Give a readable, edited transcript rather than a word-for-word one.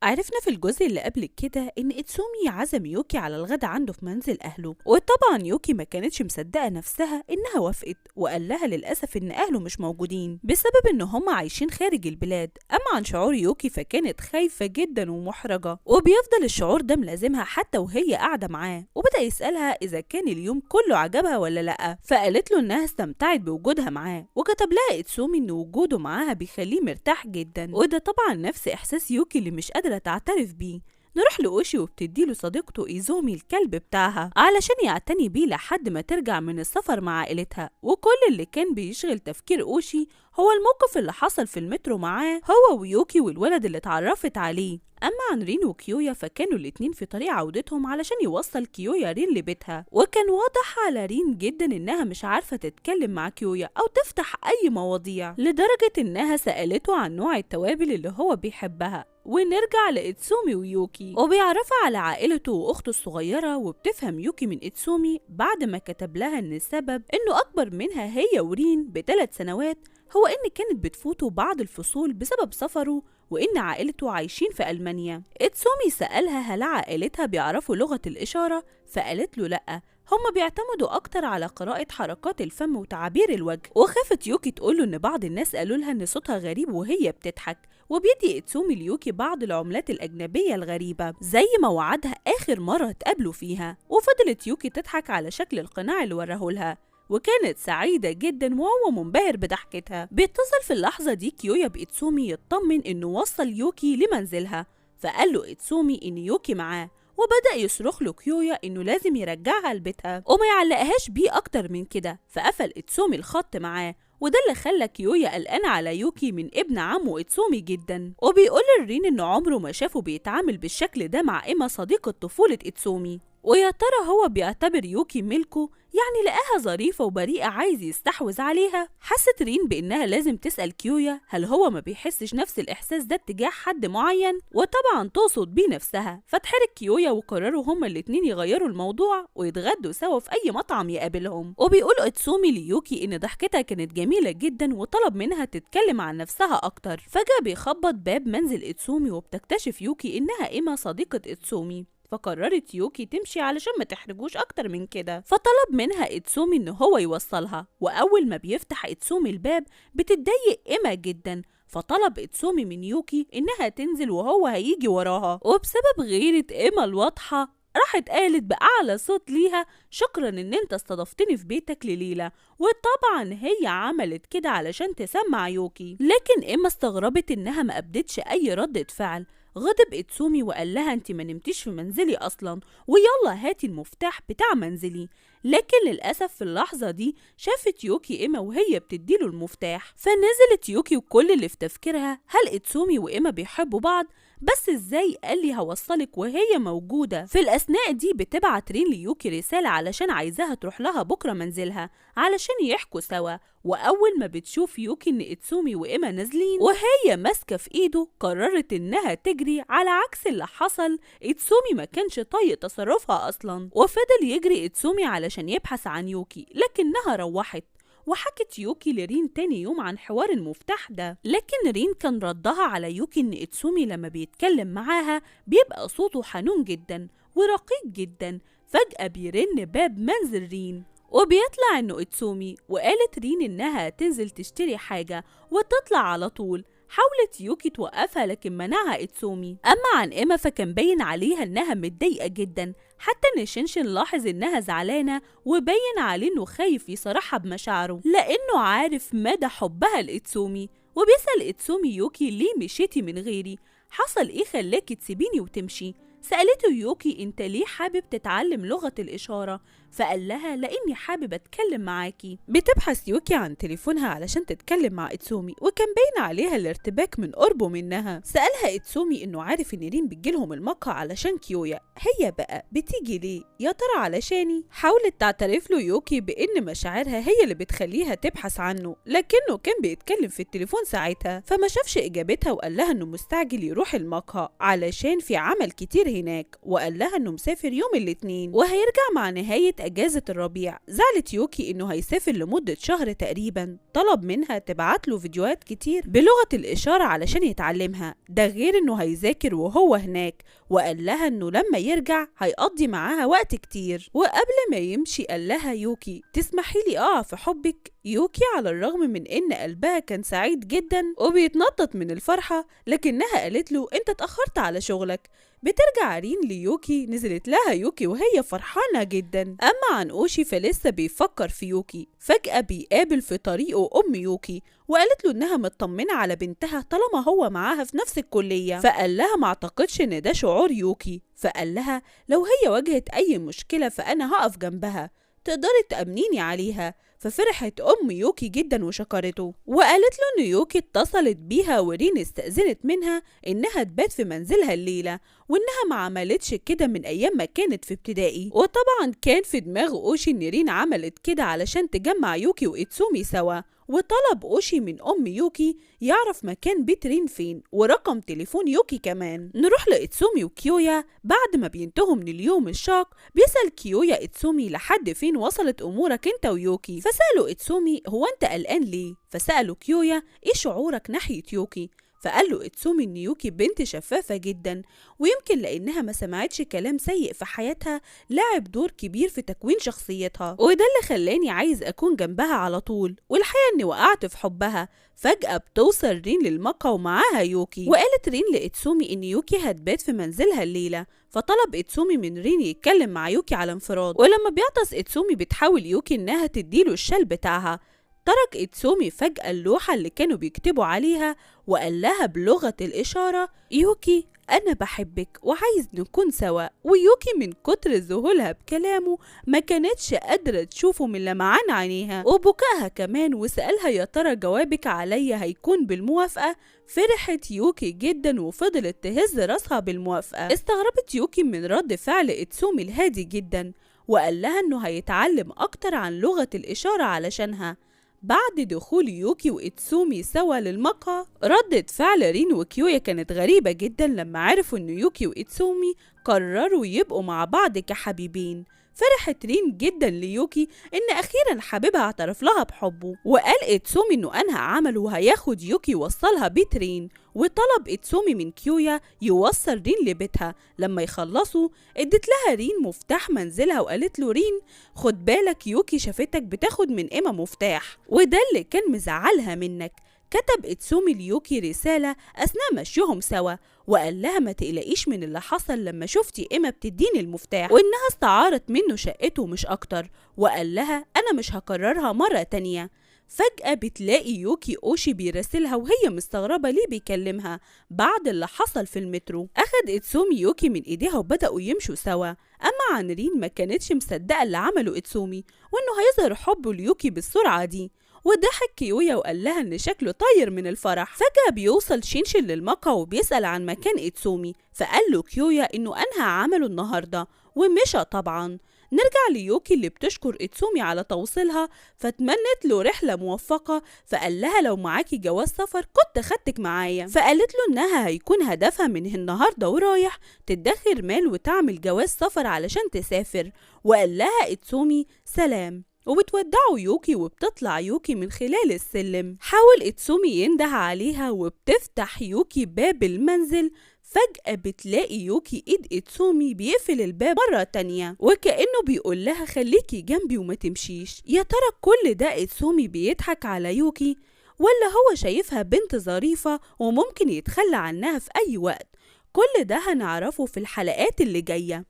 عرفنا في الجزء اللي قبل كده ان اتسومي عزم يوكي على الغدا عنده في منزل اهله، وطبعا يوكي ما كانتش مصدقه نفسها انها وافقت، وقال لها للاسف ان اهله مش موجودين بسبب ان هم عايشين خارج البلاد. اما عن شعور يوكي فكانت خايفة جدا ومحرجه، وبيفضل الشعور ده ملازمها حتى وهي قاعدة معاه. وبدا يسالها اذا كان اليوم كله عجبها ولا لا، فقالت له انها استمتعت بوجودها معاه، وكتب لها اتسومي ان وجوده معاها بيخليه مرتاح جدا، وده طبعا نفس احساس يوكي اللي مش قادرة تعترف بيه. نروح لأوشي وبتديله صديقته إيزومي الكلب بتاعها علشان يعتني بيه لحد ما ترجع من السفر مع عائلتها. وكل اللي كان بيشغل تفكير أوشي هو الموقف اللي حصل في المترو معاه هو ويوكي والولد اللي اتعرفت عليه. أما عن رين وكيويا فكانوا الاتنين في طريق عودتهم علشان يوصل كيويا رين لبيتها، وكان واضح على رين جدا إنها مش عارفة تتكلم مع كيويا أو تفتح أي مواضيع، لدرجة إنها سألته عن نوع التوابل اللي هو بيحبها. ونرجع لإتسومي ويوكي، وبيعرفها على عائلته وأخته الصغيرة، وبتفهم يوكي من إتسومي بعد ما كتب لها إن السبب إنه أكبر منها هي ورين ب3 سنوات هو إن كانت بتفوته بعض الفصول بسبب سفره وإن عائلته عايشين في ألمانيا. إتسومي سألها هل عائلتها بيعرفوا لغة الإشارة، فقالت له لأ، هما بيعتمدوا أكتر على قراءة حركات الفم وتعابير الوجه. وخافت يوكي تقوله إن بعض الناس قالوا لها إن صوتها غريب وهي بتضحك. وبيدي إتسومي ليوكي بعض العملات الأجنبية الغريبة زي ما وعدها آخر مرة اتقابلوا فيها، وفضلت يوكي تضحك على شكل القناع اللي وراهولها، وكانت سعيدة جدا وهو منبهر بضحكتها. بيتصل في اللحظة دي كيويا بإتسومي يطمن إنه وصل يوكي لمنزلها، فقال له إتسومي إن يوكي معاه، وبدأ يصرخ له كيويا إنه لازم يرجعها لبيتها وما يعلقهاش بيه أكتر من كده. فقفل إتسومي الخط معاه، وده اللي خلى كيويا قلقان على يوكي من ابن عمه إتسومي جدا. وبيقول لرين إنه عمره ما شافه بيتعامل بالشكل ده مع إيما صديقة طفولة إتسومي، ويا ترى هو بيعتبر يوكي ملكه؟ يعني لقاها ظريفة وبريئة عايز يستحوذ عليها. حست رين بإنها لازم تسأل كيويا هل هو ما بيحسش نفس الإحساس ده اتجاه حد معين، وطبعا تقصد بيه نفسها. فتحرك كيويا وقرروا هما الاتنين يغيروا الموضوع ويتغدوا سوا في أي مطعم يقابلهم. وبيقول إتسومي ليوكي إن ضحكتها كانت جميلة جدا وطلب منها تتكلم عن نفسها أكتر. فجأة بيخبط باب منزل إتسومي، وبتكتشف يوكي إنها إيما صديقة إتسومي، فقررت يوكي تمشي علشان ما تحرجوش اكتر من كده. فطلب منها إتسومي ان هو يوصلها، واول ما بيفتح إتسومي الباب بتتضايق إيما جدا، فطلب إتسومي من يوكي انها تنزل وهو هيجي وراها. وبسبب غيرة إيما الواضحة راحت قالت بأعلى صوت ليها شكرا ان انت استضفتني في بيتك لليلة، وطبعا هي عملت كده علشان تسمع يوكي. لكن إيما استغربت انها ما أبدتش اي ردة فعل. غضب إتسومي وقال لها انت ما نمتيش في منزلي اصلا، ويلا هاتي المفتاح بتاع منزلي. لكن للاسف في اللحظة دي شافت يوكي إيما وهي بتديله المفتاح، فنزلت يوكي وكل اللي في تفكيرها هل إتسومي وإيما بيحبوا بعض؟ بس ازاي قال لي هوصلك وهي موجودة؟ في الاثناء دي بتبعت رين ليوكي رسالة علشان عايزاها تروح لها بكره منزلها علشان يحكوا سوا. واول ما بتشوف يوكي ان إتسومي وإيما نازلين وهي ماسكه في ايده قررت انها تجري، على عكس اللي حصل إتسومي ما كانش طايق تصرفها اصلا، وفضل يجري إتسومي علشان يبحث عن يوكي لكنها روحت. وحكت يوكي لرين تاني يوم عن حوار المفتاح ده، لكن رين كان ردها على يوكي ان إتسومي لما بيتكلم معاها بيبقى صوته حنون جدا ورقيق جدا. فجأة بيرن باب منزل رين وبيطلع انه إتسومي، وقالت رين انها تنزل تشتري حاجة وتطلع على طول. حاولت يوكي توقفها لكن منعها إتسومي. أما عن إيما فكان باين عليها إنها متضايقة جدا، حتى إن شينشين لاحظ إنها زعلانة وبين عليه إنه خايف يصارحها بمشاعره لأنه عارف مدى حبها لإتسومي. وبيسأل إتسومي يوكي ليه مشيتي من غيري؟ حصل إيه خلاكي تسيبيني وتمشي؟ سألته يوكي انت ليه حابب تتعلم لغة الإشارة؟ فقال لها لأني حابب أتكلم معاكي. بتبحث يوكي عن تليفونها علشان تتكلم مع إتسومي، وكان باين عليها الارتباك من قربه منها. سألها إتسومي إنه عارف إن رين بتجيلهم المقهى علشان كيويا، هي بقى بتيجي ليه؟ يا ترى علشاني؟ حاولت تعترف له يوكي بإن مشاعرها هي اللي بتخليها تبحث عنه، لكنه كان بيتكلم في التليفون ساعتها فما شافش إجابتها، وقال لها إنه مستعجل يروح المقهى علشان في عمل كتير هناك، وقال لها إنه مسافر يوم الاثنين وهيرجع مع نهاية أجازة الربيع. زعلت يوكي إنه هيسافر لمدة شهر تقريبا، طلب منها تبعت له فيديوهات كتير بلغة الإشارة علشان يتعلمها، ده غير إنه هيذاكر وهو هناك، وقال لها إنه لما يرجع هيقضي معاها وقت كتير. وقبل ما يمشي قال لها يوكي تسمحي لي أقع في حبك؟ يوكي على الرغم من إن قلبها كان سعيد جدا وبيتنطط من الفرحة، لكنها قالت له أنت اتأخرت على شغلك. بترجع رين ليوكي، نزلت لها يوكي وهي فرحانة جدا. أما عن أوشي فلسه بيفكر في يوكي. فجأة بيقابل في طريقه أم يوكي وقالت له إنها مطمنة على بنتها طالما هو معاها في نفس الكلية، فقال لها ما اعتقدش إن ده شعور يوكي، فقال لها لو هي واجهت أي مشكلة فأنا هقف جنبها، تقدري تأمنيني عليها. ففرحت أم يوكي جدا وشكرته، وقالت له إن يوكي اتصلت بيها ورين استأذنت منها إنها تبات في منزلها الليلة، وإنها ما عملتش كده من أيام ما كانت في ابتدائي. وطبعا كان في دماغ أوشي إن رين عملت كده علشان تجمع يوكي وإتسومي سوا، وطلب أوشي من أم يوكي يعرف مكان بيت رين فين ورقم تليفون يوكي كمان. نروح لإتسومي وكيويا. بعد ما بينتهوا من اليوم الشاق بيسأل كيويا إتسومي لحد فين وصلت أمورك أنت ويوكي، فسأله إتسومي هو أنت قلقان ليه؟ فسأله كيويا إيه شعورك ناحية يوكي؟ فقال له إتسومي إن يوكي بنت شفافة جدا، ويمكن لأنها ما سمعتش كلام سيء في حياتها لعب دور كبير في تكوين شخصيتها، وده اللي خلاني عايز أكون جنبها على طول، والحقيقة إني وقعت في حبها. فجأة بتوصل رين للمقهى ومعاها يوكي، وقالت رين لإتسومي إن يوكي هتبات في منزلها الليلة، فطلب إتسومي من رين يتكلم مع يوكي على انفراد. ولما بيعطس إتسومي بتحاول يوكي إنها تديله الشال بتاعها. ترك إتسومي فجأة اللوحة اللي كانوا بيكتبوا عليها وقال لها بلغة الإشارة يوكي أنا بحبك وعايز نكون سوا. ويوكي من كتر ذهولها بكلامه ما كانتش قادرة تشوفه من لمعان عينيها وبكائها كمان، وسألها يا ترى جوابك عليا هيكون بالموافقة؟ فرحت يوكي جدا وفضلت تهز راسها بالموافقة. استغربت يوكي من رد فعل إتسومي الهادي جدا، وقال لها إنه هيتعلم أكتر عن لغة الإشارة علشانها. بعد دخول يوكي وإتسومي سوا للمقهى ردة فعل رين وكيويا كانت غريبة جدا لما عرفوا إن يوكي وإتسومي قرروا يبقوا مع بعض كحبيبين. فرحت رين جدا ليوكي إن أخيرا حبيبها اعترف لها بحبه، وقال إتسومي إنه أنهى عمله وهياخد يوكي يوصلها بيت رين، وطلب إتسومي من كيويا يوصل رين لبيتها. لما يخلصوا ادت لها رين مفتاح منزلها وقالت له رين خد بالك يوكي شافتك بتاخد من إيما مفتاح، وده اللي كان مزعلها منك. كتب إتسومي ليوكي رسالة أثناء مشيهم سوا وقال لها ما تقلقيش من اللي حصل لما شفتي إيما بتديني المفتاح، وإنها استعارت منه شقته مش أكتر، وقال لها أنا مش هكررها مرة تانية. فجأة بتلاقي يوكي أوشي بيراسلها وهي مستغربة ليه بيكلمها بعد اللي حصل في المترو. أخد إتسومي يوكي من إيديها وبدأوا يمشوا سوا. أما عن رين ما كانتش مصدقة اللي عمله إتسومي وإنه هيظهر حبه ليوكي بالسرعة دي، وضحك كيويا وقال لها إن شكله طاير من الفرح. فجأة بيوصل شينشن للمقهى وبيسأل عن مكان إتسومي، فقال له كيويا إنه أنهى عمله النهاردة ومشى طبعا. نرجع ليوكي اللي بتشكر إتسومي على توصيلها، فتمنت له رحلة موفقة، فقال لها لو معاكي جواز سفر كنت خدتك معايا، فقالت له إنها هيكون هدفها من النهاردة ورايح تدخر مال وتعمل جواز سفر علشان تسافر. وقال لها إتسومي سلام، وبتودعوا يوكي وبتطلع يوكي من خلال السلم. حاول إتسومي ينده عليها وبتفتح يوكي باب المنزل. فجأة بتلاقي يوكي ايد إتسومي بيقفل الباب مرة تانية وكأنه بيقول لها خليكي جنبي وما تمشيش. يا ترى كل ده إتسومي بيضحك على يوكي ولا هو شايفها بنت ظريفة وممكن يتخلى عنها في أي وقت؟ كل ده هنعرفه في الحلقات اللي جاية.